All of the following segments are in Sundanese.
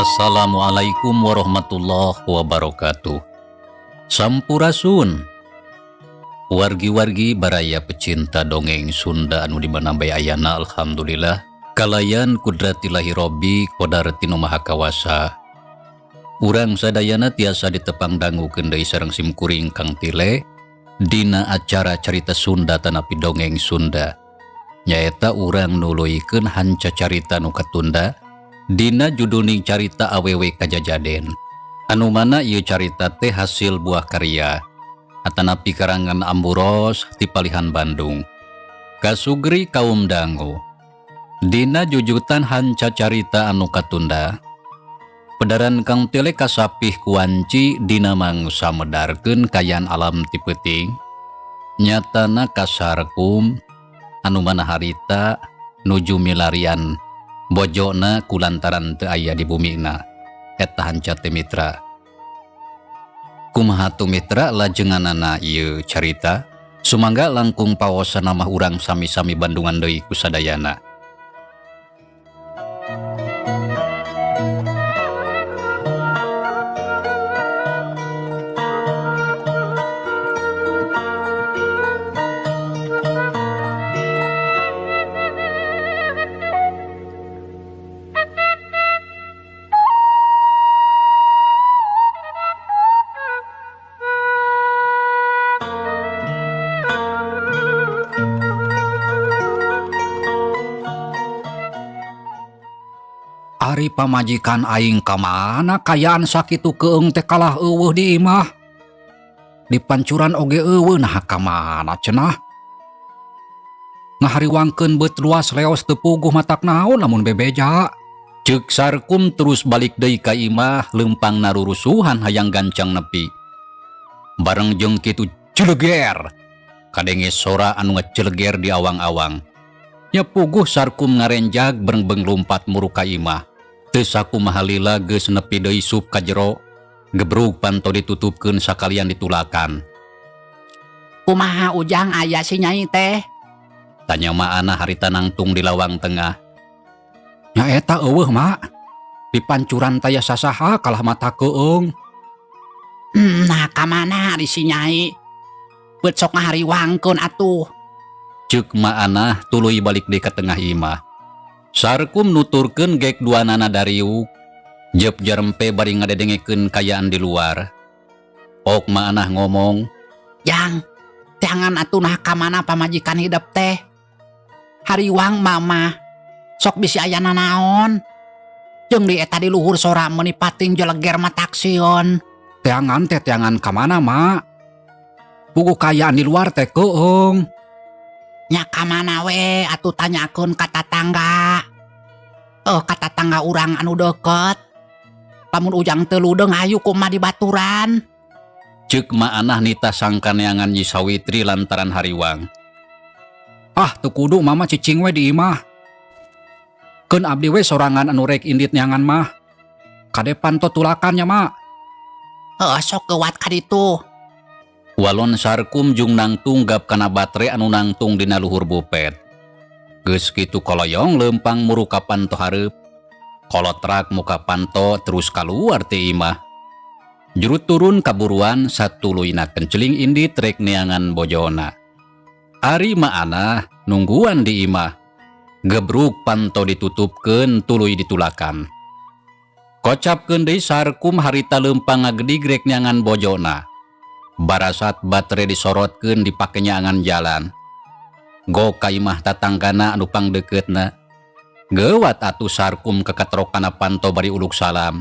Assalamualaikum warahmatullahi wabarakatuh. Sampurasun. Wargi-wargi baraya pecinta dongeng Sunda anu di mana bae ayana, alhamdulillah kalayan kudratillahi robbi qodarati nu maha kawasa. Urang sadayana tiasa ditepang dangukeun deui sareng simkuring Kang Tile dina acara carita Sunda tanapi dongeng Sunda. Nyaeta urang nuluykeun hanca carita nu katunda dina juduling carita awewe kajajaden. Anu mana ieu carita teh hasil buah karya atanapi karangan Amburos ti palihan Bandung. Kasugri kaum dangu. Dina jujutan hanca carita anu katunda, pedaran Kang Tile kasapih kuanci dina mangsa medarkeun kayan alam ti peuting. Nyatana kasarkum anu mana harita nuju milarian bojona kulantaran teu aya di bumina. Eta hanca teh mitra. Kumaha tu mitra lajenganana ieu carita? Sumangga langkung paosan mah urang sami-sami Bandungan deui kusadayana. Ari pamajikan aing ka mana kayaan sakitu keung teh kalah eueuh di imah. Di pancuran oge eueuh nah ka mana cenah. Ngahariwangkeun beut luas leos teu puguh matak naon lamun bebeja. Ceuk Sarkum terus balik deui ka imah leumpang narurusuhan hayang gancang nepi. Bareng jeung kitu celeger. Kadenge sora anu ngeceleger di awang-awang. Nya puguh Sarkum ngarenjag berengbeng lumpat muru ka imah. Teu sakumaha lila geus nepi deui sup ka jero. Gebrug panto ditutupkeun sakalian ditulakan. Kumaha Ujang aya si Nyai teh? Tanya Ma'anah harita nangtung di lawang tengah. Nya eta eueuh mak. Di pancuran taya sasaha kalah mata keung. Nah ka mana ari si Nyai? Beut sok ngahariwangkeun atuh. Ceuk Ma'anah tuluy balik deui ka tengah imah. Sarkum nuturkeun gek duanana dariuk. Jep jarempe bari ngadedengekeun kayaan di luar. Ok Ma'anah ngomong, Jang, jangan atuh nah ka mana pamajikan hidep teh. Hariwang mama, sok bisi aya nanaon. Jeung di eta di luhur sora meuni pating jeleger mah taksion. Teangan teh teangan ka mana, Mak? Puguh kayaan di luar teh keung. Nya ka mana we atuh tanyakeun ka tatangga. Oh, ka tatangga urang anu deket. Lamun Ujang teu ludeung hayu kumaha di baturan. Ceuk Ma'anah nita sangkaneangan Nyi Sawitri lantaran hariwang. Ah, teu kudu mama cicing we di imah. Keun abdi we sorangan anu rek indit neangan mah. Kade panto tulakan nya, Mak. Heuh, sok geuwat ka ditu. Walon Sarkum jeung nangtung gap kana batre anu nangtung dina luhur bupet. Geus kitu koloyong leumpang muru ka panto hareup. Kolotrak muka panto terus kaluar ti imah. Juru turun kaburuan satuluyna kenceling indit rek neangan bojona. Ari Ma'anah nungguan di imah. Gebruk panto ditutupkeun tuluy ditulakan. Kocapkeun deui Sarkum harita leumpang ngagedig rek neangan bojona. Barasat batere disorotkeun dipake nyaangan jalan. Gok ka imah tatanggana anu pangdekeutna. Geuwat atuh Sarkum kakatrok kana panto bari uluk salam.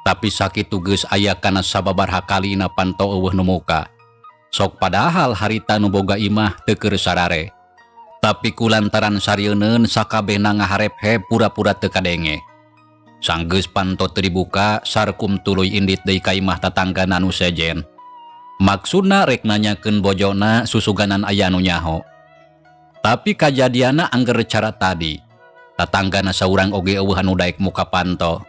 Tapi sakitu geus aya kana sababaraha kalina panto euweuh nu muka. Sok padahal harita nu boga imah teu keur sarare. Tapi kulantaran sarieun sakabehna ngaharep-hep pura-pura teu kadenge. Sanggeus panto teu dibuka, Sarkum tuluy indit deui ka imah tatanggana nu sejen. Maksudna rek nanyakeun bojona susuganan aya nu nyaho. Tapi kajadianna angger cara tadi. Tatanggana saurang oge euweuh anu daek muka panto.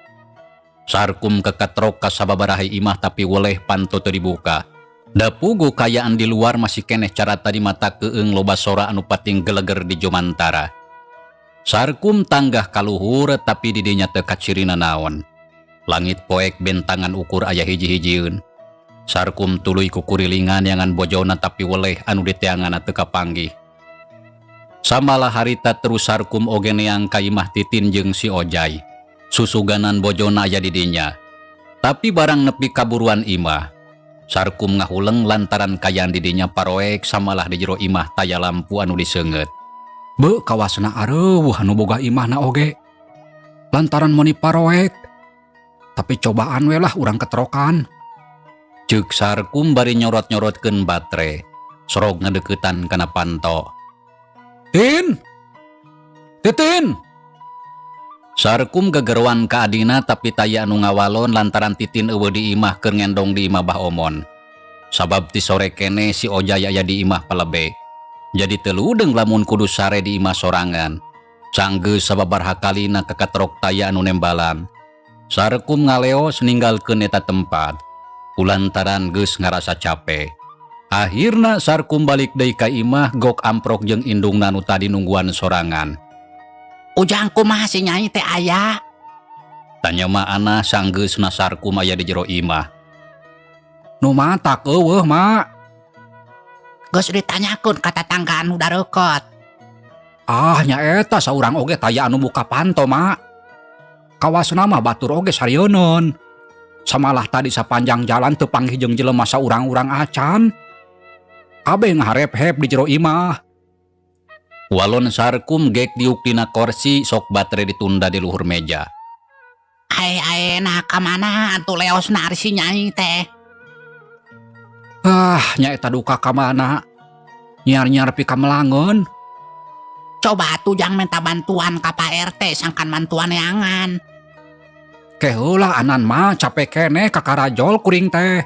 Sarkum kekatrok ka sababaraha imah tapi weleh panto teu dibuka. Da puguh kayaan di luar masih keneh cara tadi mata keung loba sora anu pating geleger di jomantara. Sarkum tanggah kaluhur tapi didinya teu kacirina naon. Langit poek bentangan ukur aya hiji-hijieun. Sarkum tuluy kukurilingan yangan bojona tapi weleh anu diteanganna teu kapanggih. Samalah harita terus Sarkum oge neang ka imah Titin jeung si Ojai. Susuganan bojona aya di dinya. Tapi barang nepi kaburuan imah. Sarkum ngahuleng lantaran kayaan di dinya paroek samalah di jero imah taya lampu anu diseungeut. Beuh kawasna areuweuh anu boga imahna oge. Lantaran meuni paroek. Tapi cobaan we lah urang ketrokan. Ceuk Sarkum bari nyorot-nyorotkeun batre. Sorog ngadeukeutan kana panto. Tin! Titin! Sarkum gegeroan ka adina tapi taya anu ngawalon lantaran Titin euweuh di imah keur ngendong di imah Bah Omon. Sabab ti sore kene si Ojai aya di imah palebe. Jadi teu ludeung lamun kudu sare di imah sorangan. Sanggeus sababaraha kalina kakatrok taya anu nembalan. Sarkum ngaleos ninggalkeun eta tempat. Kulantaran geus ngarasa cape. Akhirna Sarkum balik deui ka imah gok amprok jeung indungna nu tadi nungguan sorangan. Ujang kumaha si Nyai teh aya? Tanya Ma Ana sanggeusna Sarkum aya di jero imah. Nu matak euweuh, Ma. Geus ditanyakeun ka tatangga anu dareukeut. Ah, nya eta saurang oge taya anu muka panto, Ma. Kawasna mah batur oge sarieun. Samalah tadi sapanjang jalan teu panggih jeung jelema saurang-urang acan. Kabeh ngaharep-hep di jero imah. Walon Sarkum gek diuk dina korsi sok batere ditunda di luhur meja. Ae ae nah ka mana atuh leosna ari si Nyai teh? Ah, nya eta duka ka mana? Nyiar-nyiar pikamelangeun. Coba atuh jang minta bantuan ka Pak RT sangkan bantuan neangan. Ke heula anan mah capek keneh kakarajol kuring teh.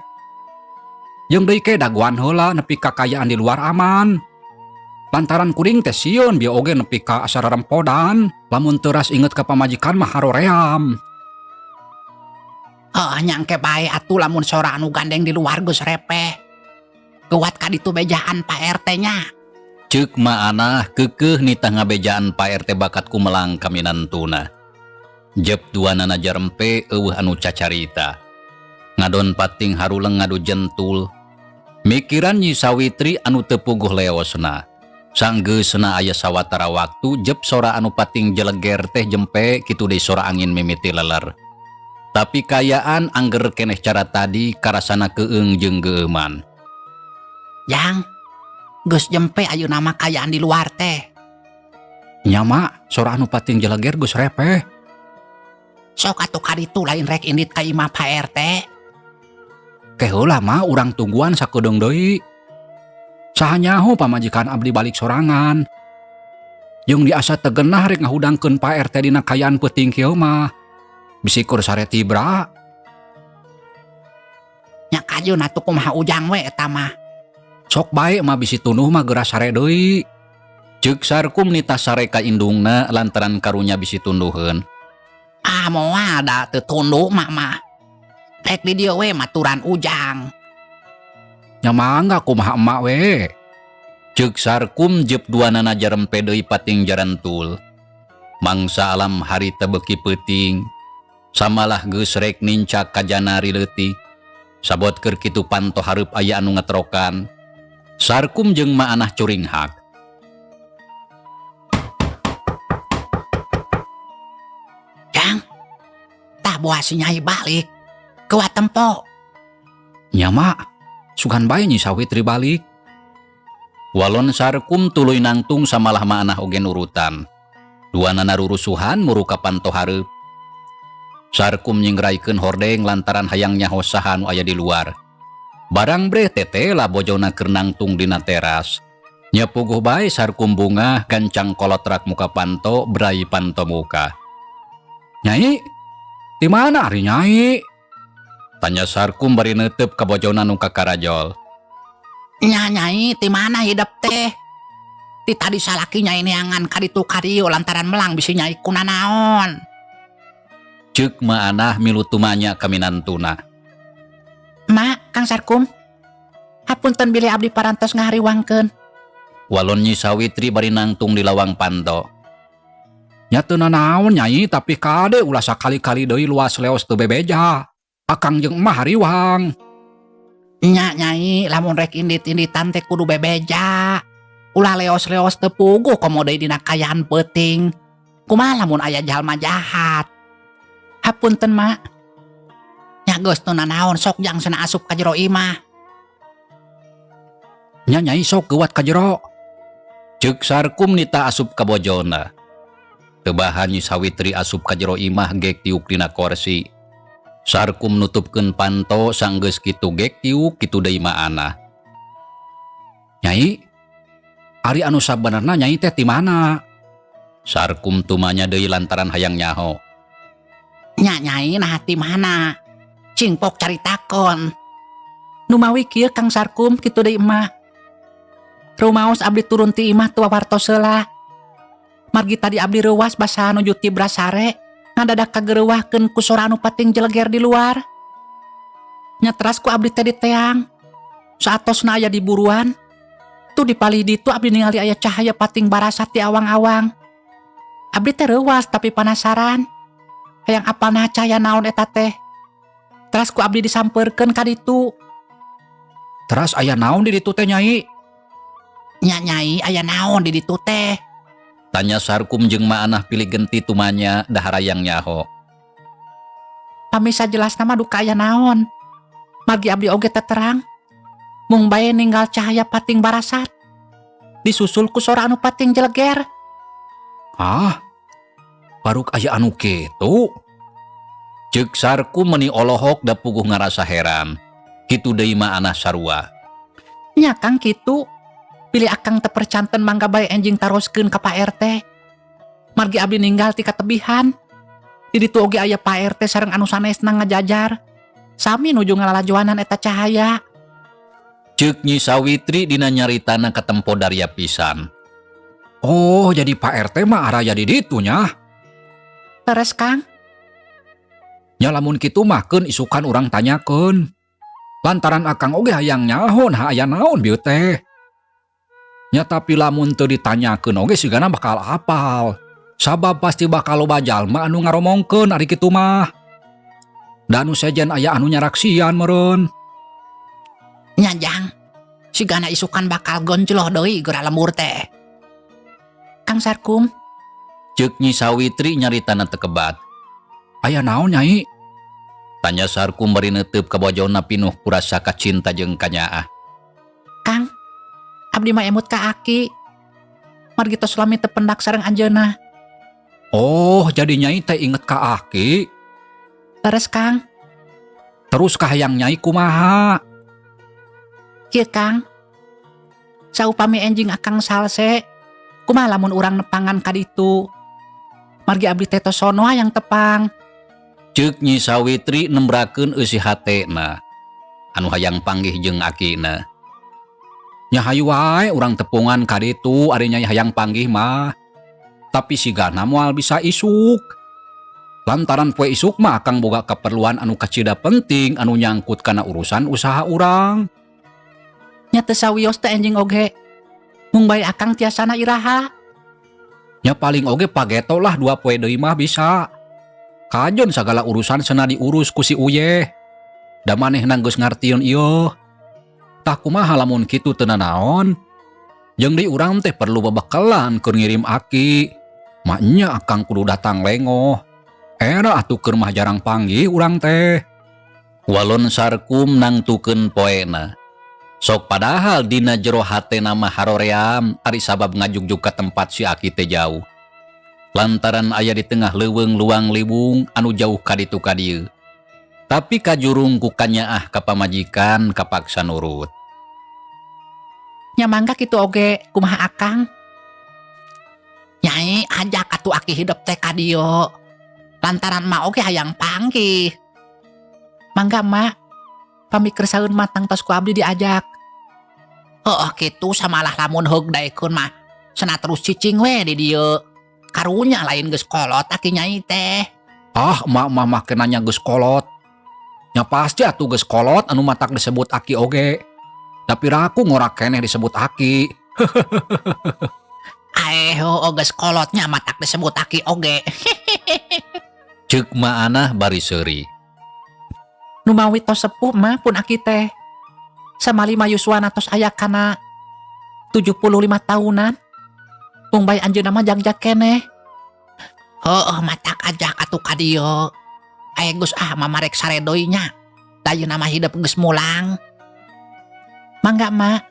Jeung deui ke dagoan heula nepi ka kayaan di luar aman. Lantaran kuring teh sieun bieu oge nepi ka asa rarempodan, lamun teuras inget ka pamajikan mah haroream. Oh, nyangke bae atuh lamun sora anu gandeng di luar geus repeh. Geuwat ka ditu bejaan Pak RT nya. Ceuk Ma Anah keukeuh nitah ngabejaan Pak RT bakat kumelang ka minantuna. Jep duanana jarempe euweuh anu cacarita. Ngadon pating haruleng ngadu jentul. Mikiran Nyi Sawitri anu teu puguh leosna. Sanggeusna aya sawatara waktu jep sora anu pating jeleger teh jempe kitu deui sora angin mimiti leler. Tapi kayaan angger keneh cara tadi karasana keung jeung geueuman. Jang, geus jempe ayeuna mah kayaan di luar teh. Nya Ma, sora anu pating jeleger geus repeh. Sok atuh kaditu lain rek indit ka imah Pak RT. Ke heula mah urang tungguan sakedeung deui. Saha nyaho pamajikan abdi balik sorangan. Jeung diasa teu genah rek ngahudangkeun Pak RT dina kayaan peuting kieu mah. Bisi keur sare tibra. Nya kajeun atuh kumaha ujang we eta mah. Sok bae mah bisi tunduh mah geura sare deui. Ceuk Sarkum nitah sare ka indungna lantaran karunya bisi tunduheun. Ah moal da teu tunduh mah mah. Rek di dieu we maturan ujang. Nya mangga kumaha emak we. Ceuk Sarkum jep duanana jarempe deui pating jarantul. Mangsa alam harita beuki peuting. Samalah geus rek nincak ka janari leutik. Sabot keur kitu panto hareup aya anu ngetrokan. Sarkum jeung Ma Anah curinghak. Jang, tah buah si Nyai balik. Kuat tempo. Nya Ma, Sugan bae Nyi Sawitri balik. Walon Sarkum tuluy nangtung, samalah Mak Anah oge nurutan. Duanana rurusuhan muru ka panto hareup. Sarkum nyingraikeun hordeng lantaran hayang nyaho saha nu aya di luar. Barang breh tetela bojona keur nangtung dina teras. Nya puguh bae Sarkum bungah, gancang kolotrak muka panto, brai panto muka. "Nyai, di mana ari Nyai?" tanya Sarkum bari neuteup ka bojona nu kakarajol. Nya, Nyai, ti mana hidep teh? Ti tadi salaki Nyai neangan ka ditu ka dieu lantaran melang bisi Nyai kunanaon. Ceuk Mak Anah milu tumanya ka minantuna. Mak, Kang Sarkum. Hapunten bilih abdi parantos ngahariwangkeun. Walon Nyi Sawitri bari nangtung di lawang panto. Nya teu nanaon, Nyai, tapi kade ulah sakali-kali deui luas leos teu bebeja. Akang jeung emah hariwang. Nya, Nyai, lamun rek indit-inditan teh kudu bebeja. Ulah leos-leos teu puguh, komo deui dina kaayaan peuting. Kumaha lamun aya jalma jahat? Hapunten, Mak. Nya geus, teu nanaon, sok jang cenah asup ka jero imah. Nya, Nyai, sok geuwat ka jero. Ceuk Sarkum nita asup ka bojona. Teu bahan Nyi Sawitri asup ka jero imah, gek tiuk dina korsi. Sarkum nutupkeun panto, sanggeus kitu gek tiuk, kitu deui Mak Anah. Nyai, ari anu sabenerna Nyai teh ti mana? Sarkum tumanya deui lantaran hayang nyaho. Nya, Nyai, nah ti mana? Cing pok caritakeun. Numawi kieu, Kang Sarkum, kitu deui emak. Rumaos abdi turun ti imah teu wawartos heula. Margi tadi abdi reuwas basa nuju tibra sare, ngadadak kagereuwahkeun ku sora anu pating jeleger di luar. Nya teras ku abdi teh diteang. Saatosna aya di buruan. Tuh di palih ditu abdi ningali aya cahaya pating barasat di awang-awang. Abdi teh reuwas tapi panasaran. Hayang apal nah cahaya naon eta teh. Teras ku abdi disampeurkeun ka ditu. Teras aya naon di ditu teh, Nyai? Nya, Nyai, aya naon di ditu teh? Tanya Sarkum jeung Mak Anah pilih genti tumanya da harayang nyaho. Pami sajelasna mah duka aya naon. Margi abdi oge teu terang. Mung bae ninggal cahaya pating barasat. Disusul ku sora anu pating jeleger. Ah, baruk aya anu kitu. Ceuk Sarkum meni olohok da puguh ngarasa heran. Kitu deui Mak Anah sarua. Nya, Kang, kitu. Bilih akang teu percanten, mangga bae enjing taroskeun ka Pak RT. Margi abdi ninggal ti katebihan. Di ditu oge aya Pak RT sareng anu sanesna ngajajar. Sami nuju ngalalajoanan eta cahaya. Ceuk Nyi Sawitri dina nyaritana katempo daria pisan. Oh, jadi Pak RT mah araya di ditu nya. Teres, Kang. Nya, lamun kitu mah keun isukan urang tanyakeun. Lantaran akang oge hayang nyaho nah aya naon bieu teh. Nya, tapi lamun teu ditanyakeun oge sigana bakal apal. Sabab pasti bakal loba jalma anu ngaromongkeun ari kitu mah. Da anu sejen aya anu nyaraksian meureun. Nya, Jang. Sigana isukan bakal gonjloh deui geura lembur teh. Kang Sarkum, Ceuk Nyi Sawitri nyaritana teu kebat. Aya naon, Nyai? Tanya Sarkum bari neuteup ka bojona pinuh ku rasa kacinta jeung kanyaah. Kang, abdi mah emut ka aki. Margi tos lami teu pendak sareng anjeunna. Oh, jadi Nyai teh inget ka aki. Leres, Kang. Terus kahayang Nyai kumaha? Kieu, Kang. Saupami enjing akang salse, kumaha lamun urang nepangan ka ditu? Margi abdi teh tos sono hayang tepang. Ceuk Nyi Sawitri nembrakeun eusi hatena anu hayang panggih jeung akina. Nya, hayu wae urang tepungan ka ditu ari Nyai hayang panggih mah. Tapi sigana moal bisa isuk. Lantaran poe isuk mah akang boga keperluan anu kacida penting anu nyangkut kana urusan usaha urang. Nya, teu sawios teh enjing oge. Mung bae akang tiasana iraha. Nya, paling oge pageto lah, 2 poe deui mah bisa. Kajon sagala urusan sena diurus ku si Uyeh. Da manehna geus ngartieun ieu. Tah, kumaha lamun kitu, teu nanaon? Jeung di urang teh perlu babakalan keur ngirim aki. Maknya akang kudu datang lengoh. Era atuh keur mah jarang panggih urang teh. Walon Sarkum nangtukeun poena. Sok padahal dina jero hatena mah haroream ari sabab ngajugjug ka tempat si aki teh jauh. Lantaran aya di tengah leuweung luang liwung anu jauh ka ditu ka dieu. Tapi kajurung ku kanyaah ka pamajikan kapaksa nurut. Nya mangga kitu oge kumaha akang? Nyai ajak atuh aki hidep teh ka dieu. Lantaran mak oge hayang panggih. Mangga mak, pamikir saeun matang tos ku abdi diajak. Heuh kitu samalah lamun heug daekeun mah cenah terus cicing we di dieu. Karunya lain geus kolot aki nyai teh. Ah, mak mah make nanya geus kolot. Nya pasti atuh geus kolot anu matak disebut aki oge. Tapi raku ngorak keneh disebut aki. Aeh, heuh geus kolotnya matak disebut aki oge. Ceuk Maanah bari seuri. Numawi tos sepuh mah pun aki teh. Samalima yuswana tos aya kana 75 tahunan. Mung bae anjeunna mah jagjag keneh. Heuh matak ajak atuh ka dieu. Aya geus ah mamarek saredoy nya. Da ayeuna mah hidep geus mulang. Mangga mak.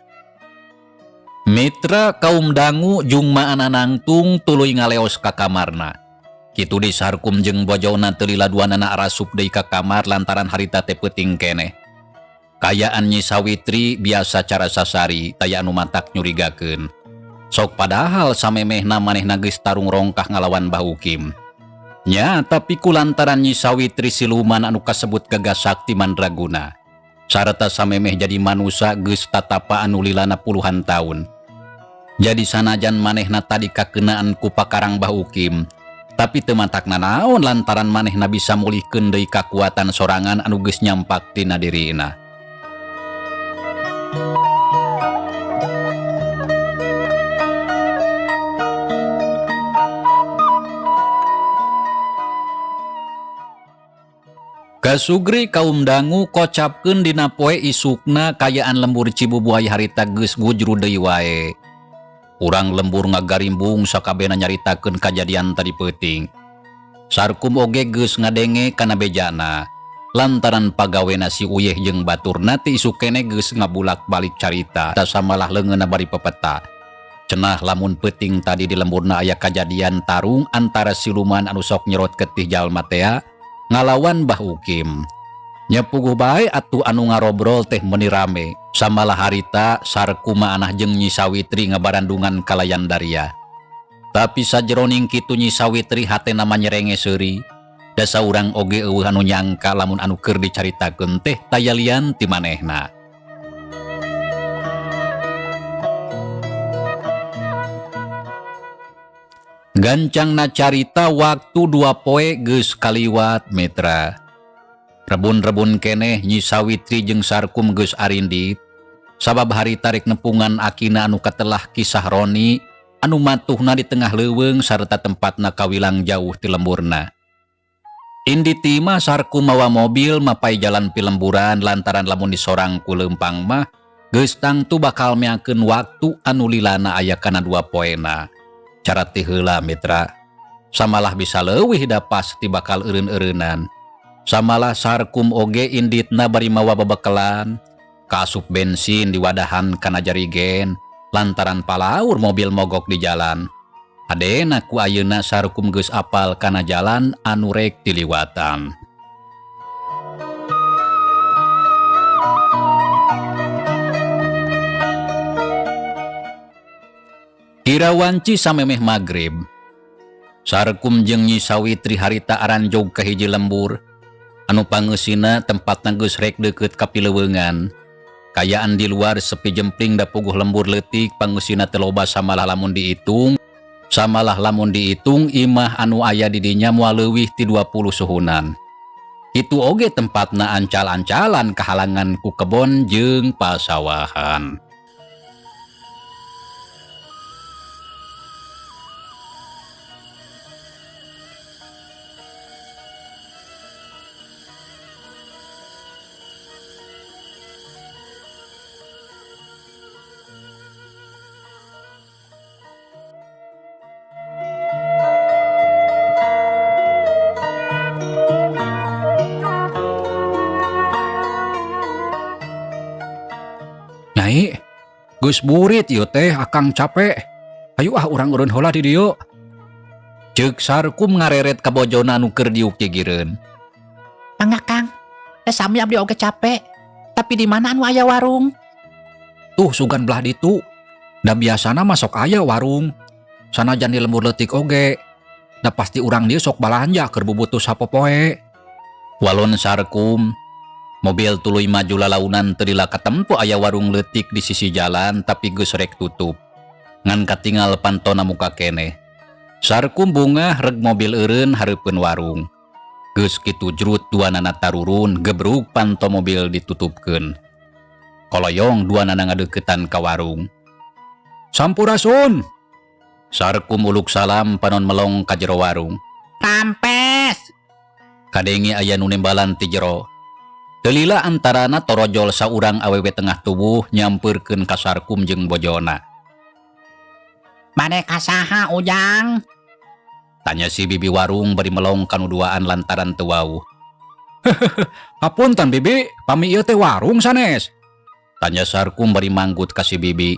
Mitra kaum dangu jung maana nangtung tuluy ngaleos ka kamarna. Kitu di Sarkum jeung bojona teu lila duanana arasup deui ka kamar lantaran harita teh peuting keneh. Kayaan Nyi Sawitri biasa cara sasari taya anu matak nyurigakeun. Sok padahal samemehna manehna geus tarung rongkah ngalawan Bah Ukim. Nya tapi kulantaran Nyi Sawitri siluman anu kasebut gagah sakti mandraguna. Sarta samemeh jadi manusa geus tatapa anu lilana puluhan taun. Jadi sanajan manehna tadi kakenaan ku pakarang Bah Ukim, tapi teu matak nanaon lantaran manehna bisa mulihkeun deui kakuatan sorangan anu geus nyampak tina dirina. Kasugri kaum dangu kocapkeun dina poe isukna kayaan lembur Cibubuhay harita geus gujru deui wae. Urang lembur ngagarimbung sakabehna nyaritakeun kajadian tadi peuting. Sarkum oge geus ngadenge kana bejana. Lantaran pagawena si Uyeh jeung baturna ti isuk keneh geus ngabulak-balik carita, tasamalah leungeunna bari pepeta. Cenah lamun peuting tadi di lemburna aya kajadian tarung antara siluman anu sok nyerot ketih jalma tea ngalawan Bah Ukim. Nya puguh bae atuh anu ngarobrol teh meuni rame. Samalah harita Sarku Maanah jeung Nyi Sawitri ngabarandungan kalayan daria. Tapi sajeroning kitu Nyi Sawitri hatena mah nyerenge seuri. Da saurang oge eueuh anu nyangka lamun anu keur dicaritakeun teh taya lian ti manehna. Gancangna carita waktu 2 poe geus kaliwat mitra. Rebun-rebun keneh Nyi Sawitri jeung Sarkum geus arindit. Sabab hari tarik nepungan akina anu katelah kisah Roni anu matuhna di tengah leuweung sarta tempatna kawilang jauh ti lemburna. Inditi mah Sarkum mawa mobil mapai jalan pilemburan lantaran lamun disorang ku leumpang mah geus tangtu bakal meakeun waktu anu lilana aya kana 2 poena. Cara ti heula mitra. Samalah bisa leuwih da pasti bakal eureun-eureunan. Samalah Sarkum oge inditna bari mawa bebekelan, kaasup bensin diwadahan kana jarigen, lantaran palaur mobil mogok di jalan. Adena ku ayeuna Sarkum geus apal kana jalan anu rek diliwatan. Kira wanci samemeh magrib. Sarkum jeung Nyi Sawitri harita aranjog ka hiji lembur. Anu pangeusina tempatna geus rek deukeut ka pileuweungan. Kayaan di luar sepi jempling da puguh lembur leutik pangeusina teu loba samalah lamun diitung. Samalah lamun diitung imah anu aya di dinya moal leuwih ti 20 suhunan. Itu oge tempatna ancal-ancalan kahalangan ku kebon jeung pasawahan. Mi, geus burit ieu teh, akang capek. Hayu ah, urang eureun heula di dieu. Ceuk Sarkum ngareret ka bojona anu keur diuk gigireun. Mangga, Kang. Eh, sami abdi oge capek. Tapi di mana anu aya warung? Tuh, sugan belah ditu. Da biasana mah sok aya warung. Sanajan di lembur leutik oge. Da pasti urang dieu sok balanja keur bubutuh sapopoe. Walon Sarkum. Mobil tuluy maju lalaunan, teu lila katempo aya warung leutik di sisi jalan, tapi geus rek tutup. Ngan katingal pantona muka keneh. Sarkum bungah reg mobil eureun hareupeun warung. Geus kitu jrut duanana tarurun, gebrug panto mobil ditutupkeun. Koloyong duanana ngadeukeutan ka warung. Sampurasun. Sarkum uluk salam, panon melong ka jero warung. Rampes. Kadenge aya nu nembalan ti jero. Teu lila antarana torojol saurang awewe tengah tubuh nyampeurkeun ka Sarkum jeung bojona. Bade ka saha, Ujang? Tanya si bibi warung bari melong kanu duaan lantaran teu wawuh. Hapunten, Bibi, pami ieu teh warung sanes? Tanya Sarkum bari manggut ka si bibi.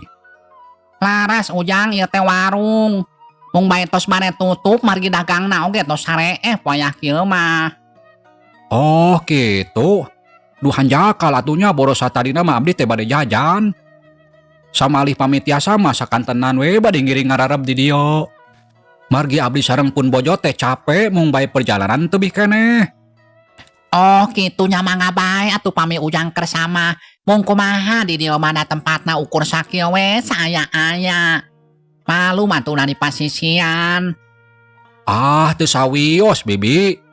Laras, Ujang, ieu teh warung. Mung bae tos bade tutup, margi dagangna oge tos sareeh poyah kieu mah. Oh, gitu. Duh, hanjakal atuh nya, boros satadina mah abdi teh bade jajan. Samalih pami tiasa mah sakantenan we bade ngiring ngarareb di dieu. Margi abdi sareng pun bojo teh capek mung bae perjalanan tebih keneh. Oh, kitu nya, mangga bae atuh pami Ujang kersa mah. Mung kumaha, di dieu mana tempatna ukur sakieu we saaya-aya. Malu mah di pasisian. Ah, teu sawios, Bibi.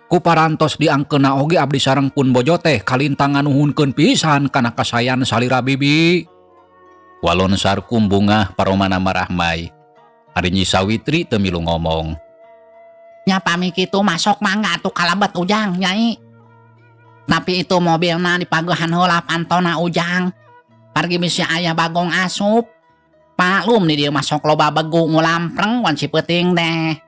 Ku parantos diangkeuna oge abdi sareng pun bojo teh kalintang nganuhunkeun pisan kana kasayan salira Bibi. Walon Sarkum bungah, paromana marahmai. Ari Nyi Sawitri teu milu ngomong. Nya, pami kitu mah sok mangga atuh kalebet, Ujang, Nyai. Tapi itu mobilna dipagehan heula pantona, Ujang. Margi bisi aya bagong asup. Maklum di dieu mah sok loba begu ngulampreng wanci peuting teh.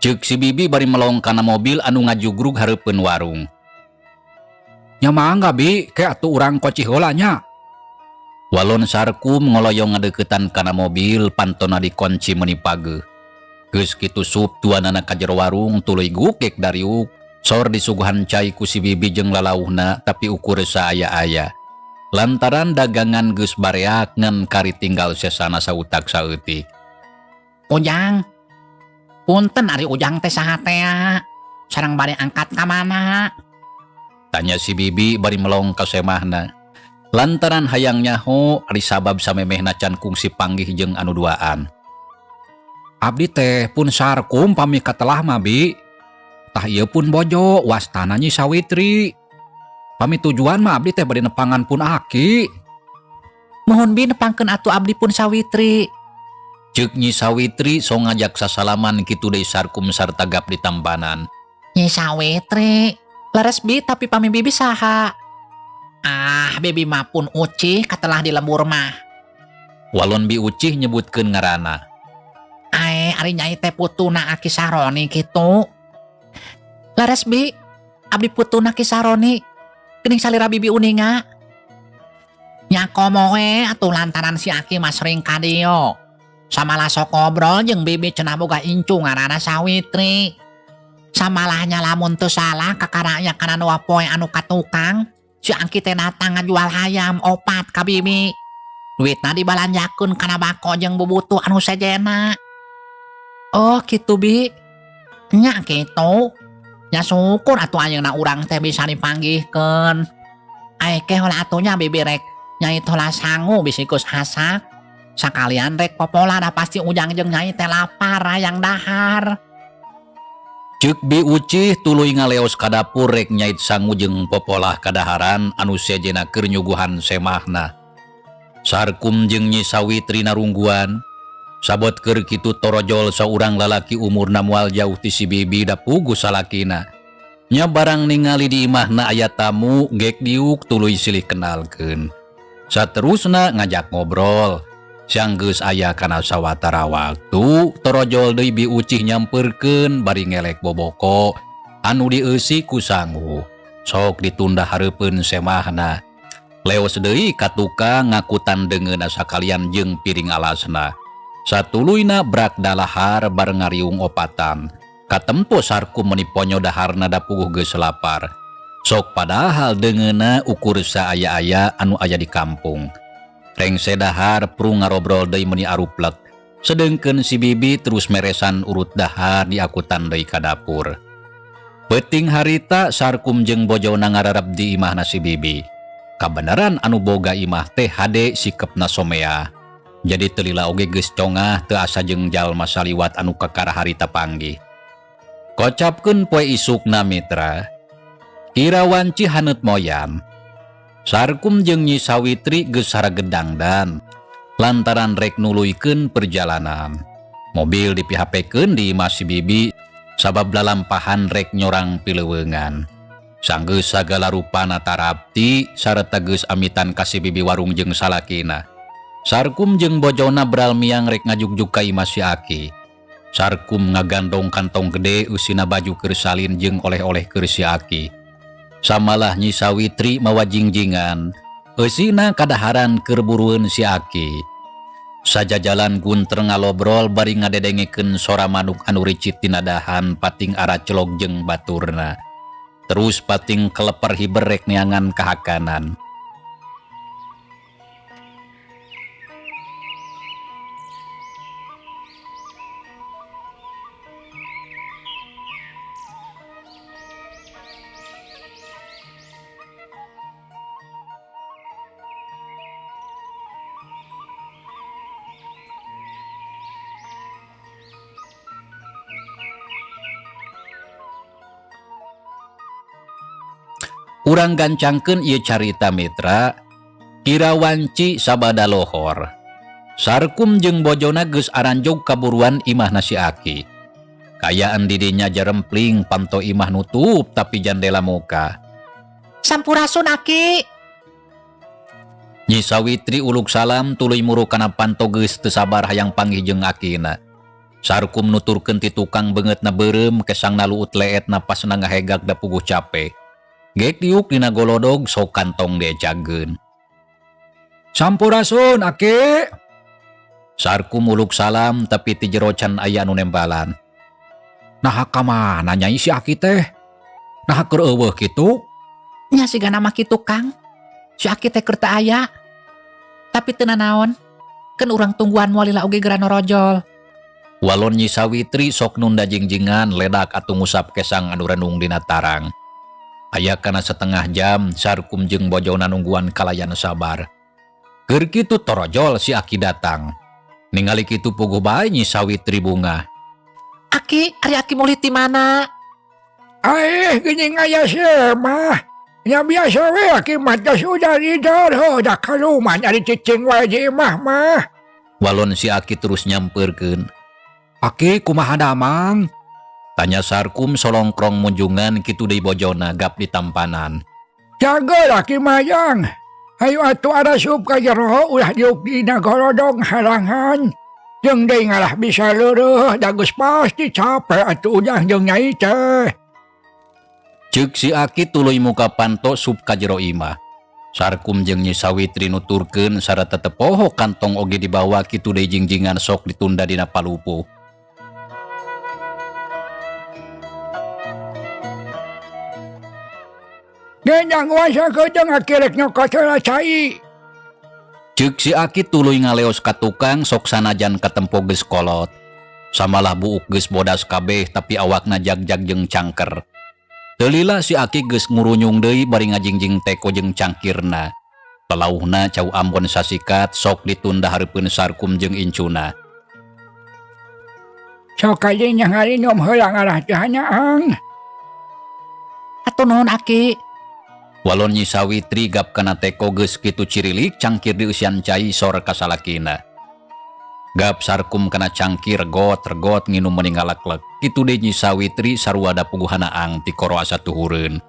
Ceuk si bibi bari melong kana mobil anu ngajugrug hareupeun warung. Nya mangga, Bi, ke atuh urang koci heula nya. Walon Sarkum ngoloyong ngadeuketan kana mobil, pantona dikunci meuni pageuh. Geus kitu sup duanana ka jero warung, tuluy gukek dariuk. Sor disuguhan cai ku si bibi jeung lalauhna, tapi ukur saaya-aya. Lantaran dagangan geus bareak, ngan kari tinggal sesana sautak saeutik. Ujang. Punten, ari Ujang teh saha tea? Sareng bade angkat ka mana? Tanya si bibi bari melong ka semahna. Lantaran hayang nyaho ari sabab samemehna can kungsi panggih jeung anu duaan. Abdi teh pun Sarkum pami katelah mah, Bi. Tah, ieu pun bojo, wastana Nyi Sawitri. Pami tujuan mah abdi teh bade nepangan pun aki. Mohon Bi, nepangkeun atuh abdi pun Sawitri. Ceuk Nyi Sawitri so ngajak sasalaman kitu deui Sarkum sarta gap ditampanan. Nyi Sawitri. Leres, Bi, tapi pami Bibi saha? Ah, Bibi mah pun Ucih katelah di lembur mah. Walon Bi Ucih nyebutkeun ngaranna. Ae, ari Nyai teh putuna Aki Saroni kitu? Leres, Bi, abdi putuna Ki Saroni. Geuning salira Bibi uninga. Nya komo we atuh, lantaran si Aki mah sering ka dieu. Samalah sok ngobrol jeung Bibi, cenah boga incu ngaranna Sawitri. Samalahnya lamun teu salah kakaranya kana dua poe anu katukang, si Angki teh datang ngajual hayam opat ka Bibi. Duitna dibalanjakeun kana bako jeung bubutuh anu sejena. Oh, kitu, Bi. Nya kitu. Nya syukur atuh ayeuna urang teh bisa dipanggihkeun. Ae, ke heula atuh nya, Bibi rek nyait heula sangu bisi geus asak. Sakalian rek popola, da pasti Ujang jeung Nyai teh lapar hayang dahar. Ceuk Bi Ucih tuluy ngaleos ka dapur rek nyait sangu jeung popolah kadaharan anu sejena keur nyuguhan semahna. Sarkum jeung Nyi Sawitri narungguan. Sabot keur kitu torojol saurang lalaki umurna moal jauh ti si bibi, da puguh salakina. Nya barang ningali di imahna aya tamu, gek diuk tuluy silih kenalkeun. Saterusna ngajak ngobrol. Siang geus aya kana sawatara waktu, torojol deui Bi Ucih nyamperkeun bari ngelek boboko anu dieusi ku sangu. Sok ditunda hareupeun semahna. Leos deui ka tukang ngakutan deungeunna sakalian jeung piring alasna. Satuluyna brak dalahar bareng ngariung opatan. Katempo Sarkum meuni ponyo daharna da puguh geus lapar. Sok padahal deungeunna ukur saaya-aya anu aya di kampung. Rengse dahar prung ngarobrol deui meuni aruplek. Sedengkeun si Bibi terus meresan urut dahar diakutan deui ka dapur. Peuting harita Sarkum jeung bojona ngararap di imahna si Bibi. Kabeneran anu boga imah teh hade sikepna somea. Jadi teu lila oge geus congah teu asa jeung jalma saliwat anu kakara harita panggih. Kocapkeun poe isukna mitra. Kira wanci haneut moyan. Sarkum jeung Nyi Sawitri geus saragedangdan lantaran rek nuluykeun perjalanan. Mobil dipihapekeun di imah si Bibi sabab lalampahan rek nyorang pileuweungan. Sanggeus sagala rupana tarapti sareta geus amitan ka si Bibi warung jeung salakina. Sarkum jeung bojona beral miang rek ngajugjug ka imah si Aki. Sarkum ngagandong kantong gede eusina baju keur salin jeung oleh-oleh keur si Aki. Samalah Nyi Sawitri mawa jingjingan, eusina kadaharan keur burueun si Aki. Sajajalan gunter ngalobrol bari ngadedengekeun sora manuk anu ricit tina dahan pating aracelog jeung baturna. Terus pating keleper hiber rek neangan kahakanan. Urang gancangkeun ieu carita mitra, kira wanci sabada lohor. Sarkum jeung bojona geus aranjog kaburuan imahna si Aki. Kayaan didinya jarempling panto imah nutup tapi jandela muka. Sampurasun Aki. Nyi Sawitri uluk salam tuluy muru kana panto geus teu sabar hayang panggih jeung akina. Sarkum nuturkeun ti tukang beungeutna beureum kesangna luut leetna pasna ngahegag da puguh cape. Gek diuk dina golodog sok kantong diecageun. Sampurasun Aki. Sarkum uluk salam tapi ti jero can aya anu nembalan. Naha ka mana nyai si Aki teh? Naha keur eueuh kitu? Nya sigana mah kitu Kang. Si Aki teh keur teu aya. Tapi teu nanaon. Keun urang tungguan moal lila oge geura norojol. Walon Nyi Sawitri sok nunda jingjingan ledak atuh ngusap kesang anu renung dina tarang. Aya kana setengah jam Sarkum jeung bojona nungguan kalayan sabar. Keur kitu torojol si Aki datang. Ningali kitu puguh bae Nyi Sawitri bungah. Aki, ari Aki mulih ti mana? Aih, geuning aya mah. Nya biasa we Aki mah geus udah ridor, heuh da ka rumah nyari cicing wae di imah mah. Walon si Aki terus nyampeurkeun. Aki kumaha damang? Tanya Sarkum solongkrong munjungan kitu deui bojona gap di tampanan. Jaga Aki mayang. Hayu atuh arasup ka jero ulah diuk dina golodong halangan. Jeung deui ngalah bisa leureut da geus pasti capek atuh ujang jeung nyai teh. Ceuk si Aki tuluy muka panto sup ka jero imah. Sarkum jeung Nyi Sawitri nuturkeun sarta teu poho kantong oge dibawa kitu deui jingjingan sok ditunda dina palupuh. Genyang wasa kedeung Aki rek nyokot heula cai. Ceuk si Aki tuluy ngaleos ka tukang sok sanajan katempo geus kolot. Samalah buuk geus bodas kabeh tapi awakna jag-jag jeung cangker. Teu lila si Aki geus ngurunyung deui bari ngajingjing teko jeung cangkirna. Palauhna cau Ambon sasikat sok ditunda hareupeun Sarkum jeung incuna. Sok kadinya ngarinum heula ngarah teh hanyaang. Atuh nuhun Aki. Walon Nyi Sawitri gap kana teko geus kitu cirilik cangkir dieusian cai sor ka salakina. Gap Sarkum kana cangkir got regot nginum meni ngalaklek. Kitu deui Nyi Sawitri sarua da puguhana ang ti koro asa tuhureun.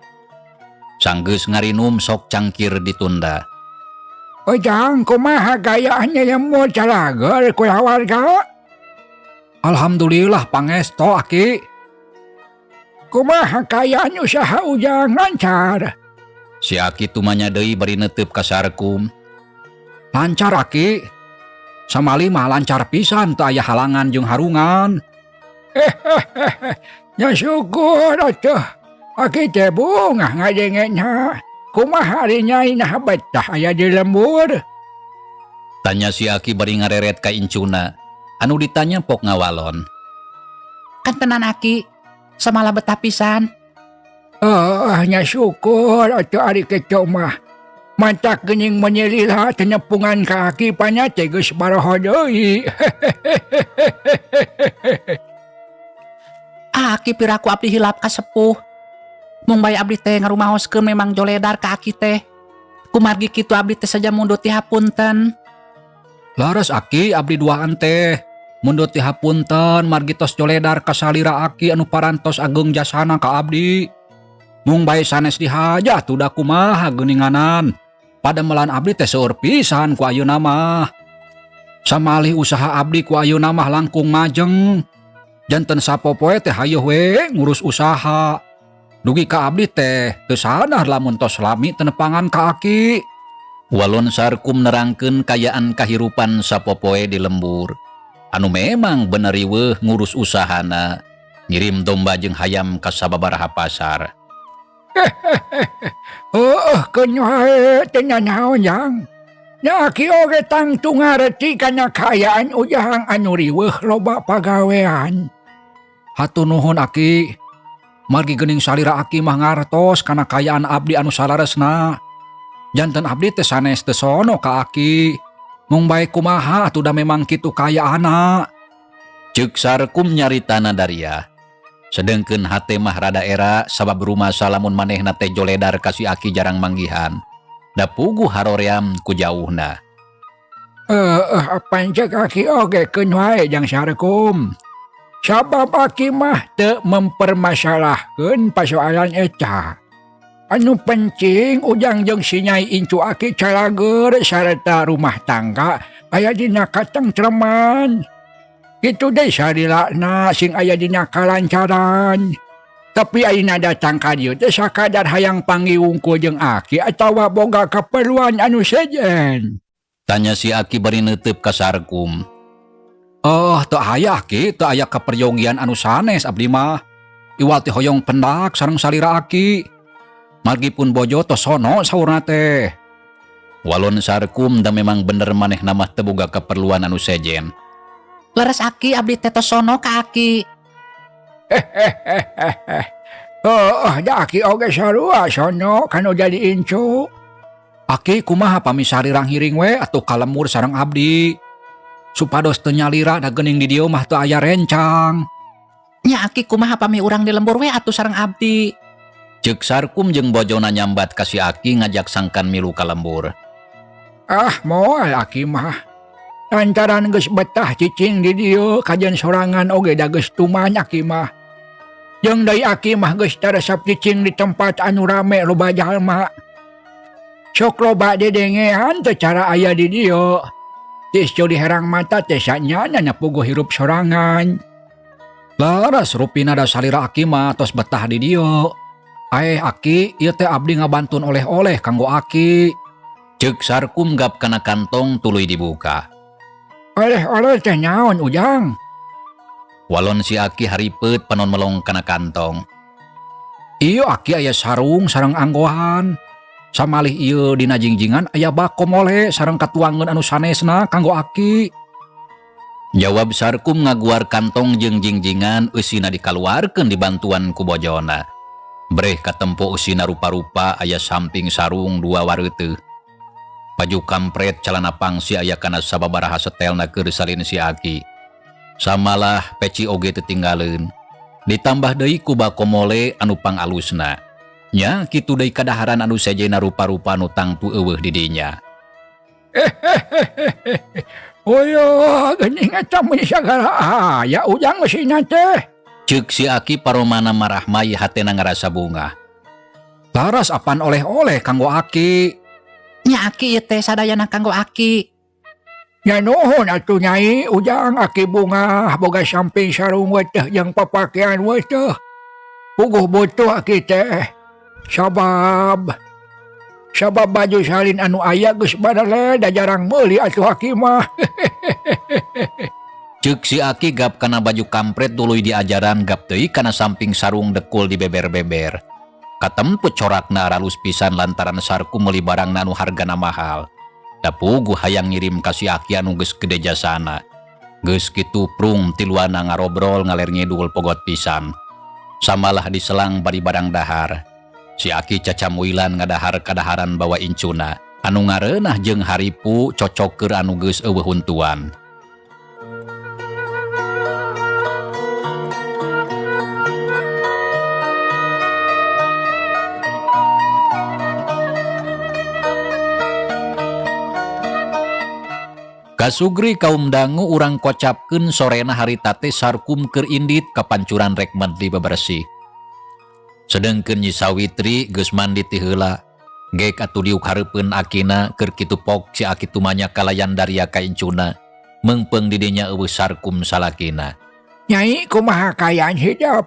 Sanggeus ngarinum sok cangkir ditunda. Ujang kumaha gayaannya nyemut calager kulawarga? Alhamdulillah pangesto Aki. Kumaha kayaan usaha Ujang lancar? Si Aki tumanya deui bari neuteup ka Sarkum. Lancar, Aki. Samali mah lancar pisan, teu aya halangan jeung harungan. Nya syukur atuh. Aki teh bungah ngadengena. Kumaha ari Nyai, nah betah aya di lembur? Tanya si Aki bari ngareret ka incuna. Anu ditanya pok ngawalon. Kantenan, Aki, samalah betah pisan. Oh, nya syukur atuh ari kitu mah. Matak geuning mun lila teu nepungan ka Aki panya teh geus baroho deui. Ah, Aki, piraku abdi hilap ka sepuh. Mung bae abdi teh ngarumaoskeun memang joledar ka Aki teh. Kumargi kitu abdi teh saja mundut dihapunten. Laras, Aki, abdi duaan teh. Mundut dihapunten margi tos joledar ka salira Aki anu parantos ageng jasana ka abdi. Mung bae sanes dihaja atuh, da kumaha geuninganan. Padamelan abdi teh seueur pisan ku ayeuna mah. Samalih usaha abdi ku ayeuna mah langkung majeng. Janten sapopoe teh hayoh we ngurus usaha. Dugi ka abdi teh teu sadar lamun tos lami teu nepangan ka Aki. Walon Sarkum nerangkeun kayaan kahirupan sapopoe di lembur. Anu memang bener riweuh ngurus usahana. Ngirim domba jeung hayam ka sababaraha pasar. Heueuh, keun wae, teu nanaon, Jang. Nya Aki oge tangtu ngareti kana kaayaan Ujang anu riweuh loba pagawean. Hatur nuhun, Aki. Margi geuning salira Aki mah ngartos kana kaayaan abdi anu salaresna. Janten abdi teh sanes teu sono ka Aki. Mung bae kumaha atuh, da memang kitu kaayaanna. Ceuk Sarkum nyaritana daria. Sedengkeun hate mah rada era sabab rumasa lamun manehna teh joledar ka si Aki jarang manggihan. Da puguh haroream ku jauhna. Eh, apan cek Aki oge keun wae, Jang Sarkum. Sabab Aki mah teu mempermasalahkeun pasoalan eta. Anu penting Ujang jeung si Nyai incu Aki calageur sarta rumah tangga aya dina katengtreman. Kitu deui salilana sing aya dina kalancaran. Tapi ayeuna datang ka dieu teh sakadar hayang panggih wungkul jeung Aki atawa boga kaperluan anu sejen? Tanya si Aki bari neuteup ka Sarkum. Oh, teu aya, Aki, teu aya kaperyogian anu sanes abdi mah. Iwal ti hoyong pendak sareng salira Aki. Margi pun bojo tos sono saurna teh. Walon Sarkum, da memang bener manehna mah teu boga keperluan anu sejen. Leres, Aki, abdi teh tos sono ka Aki. Oh, da Aki oge sarua sono kanu jadi incu. Aki, kumaha pami sarirang hiring we atuh ka lembur sareng abdi. Supados teu nyalira, da geuning di dieu mah teu aya rencang. Nya, Aki, kumaha pami urang di lembur we atuh sareng abdi? Ceuk Sarkum jeung bojona nyambat ka si Aki ngajak sangkan milu ka lembur. Ah, moal Aki mah. Lantaran geus betah cicing di dieu, kajen sorangan oge da geus tuman Aki mah. Jeung deui Aki mah geus taresep cicing di tempat anu rame loba jalma. Sok loba dedengean teu cara aya di dieu. Tiis di herang mata teh sanyana nya puguh hirup sorangan. Laras rupina, da salira Aki mah tos betah di dieu. Aeh, Aki, ieu teh abdi ngabantun oleh-oleh kanggo Aki. Ceuk Sarkum gap kana kantong tuluy dibuka. Oleh-oleh teh naon, Ujang? Walon si Aki haripeut panon melong kana kantong. Ieu, Aki, aya sarung sareng anggohan. Samalih ieu dina jingjingan aya bako mole sareng katuangeun anu sanesna kanggo Aki. Jawab Sarkum ngaguar kantong jeung jingjingan eusina dikaluarkeun dibantuan ku bojona. Breh katempo eusina rupa-rupa, aya samping sarung dua wareuteuh. Baju kampret, calana pangsi aya kana sababaraha setelna keur salin si Aki. Samalah peci oge teu tinggaleun. Ditambah deui ku bako mole anu pangalusna. Nya kitu deui kadaharan anu sejena rupa-rupa nu tangtu euweuh di dinya. Oyo, geuning eta mun sagala aya Ujang eusina teh. Ceuk si Aki paromana marahmai hatena ngarasa bungah. Laras apan oleh-oleh kanggo Aki. Nya, Aki, ieu teh sadayana kanggo Aki. Nya nuhun atuh, Nyai, Ujang, Aki bungah boga samping sarung weteh jeung papakean weteh. Puguh butuh Aki teh. Sabab Sabab baju salin anu aya geus barale da jarang meuli atuh aki mah. Ceuk si Aki gap kana baju kampret tuluy diajaran gap deui kana samping sarung dekul di beber-beber. Katempu corakna aralus pisan lantaran Sarkum meuli barangna anu hargana mahal. Da puguh hayang ngirim ka si Aki anu geus gede jasana. Geus kitu prung tiluana ngarobrol ngaler ngidul pogot pisan. Samalah diselang bari barang dahar. Si Aki cacamuilan ngadahar kadaharan bawa incuna. Anu ngareunah jeung haripu cocok keur anu geus eueuh huntuan. Kasugri kaum dangu urang kocapkeun sorena harita teh Sarkum keur indit kapancuran rek mandi bebersih. Sedengkeun Nyi Sawitri geus mandi ti heula. Gek atuh diuk hareupeun akina keur kitu pok si aki tumanya kalayan daria ka incuna. Meungpeung di dinya eueuh Sarkum salakina. Nyai kumaha kaayaan hidep?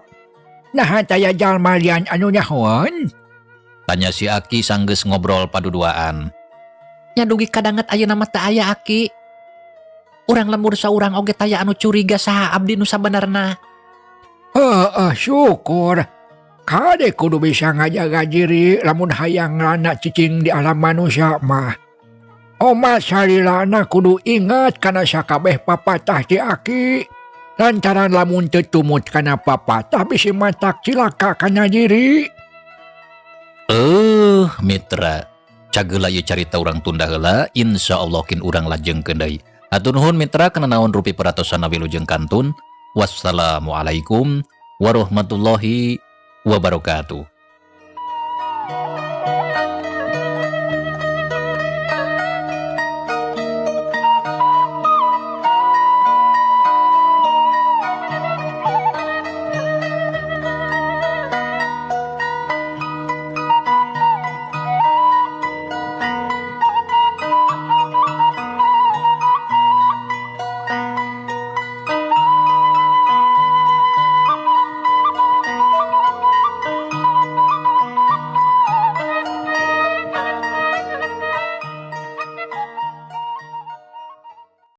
Naha taya jalma lian anu nyahoan? Tanya si aki sanggeus ngobrol paduduaan. Nya dugi kadanget ayeuna mah teu aya aki. Urang lembur saurang oge taya anu curiga saha abdi nu sabenerna. Heeh, syukur. Kade kudu bisa ngajaga diri lamun hayang lana cicing di alam manusia mah. Omat salilana kudu ingat kana sakabeh papatah ti aki. Lantaran lamun teu tumut kana papatah bisi matak cilaka kana diri. Mitra, cageula ieu carita urang tunda heula, insyaallah kin urang lajengkeun deui. Hatur nuhun mitra kana naon rupi peratosan wilujeng kantun. Wassalamualaikum warahmatullahi wabarakatuh.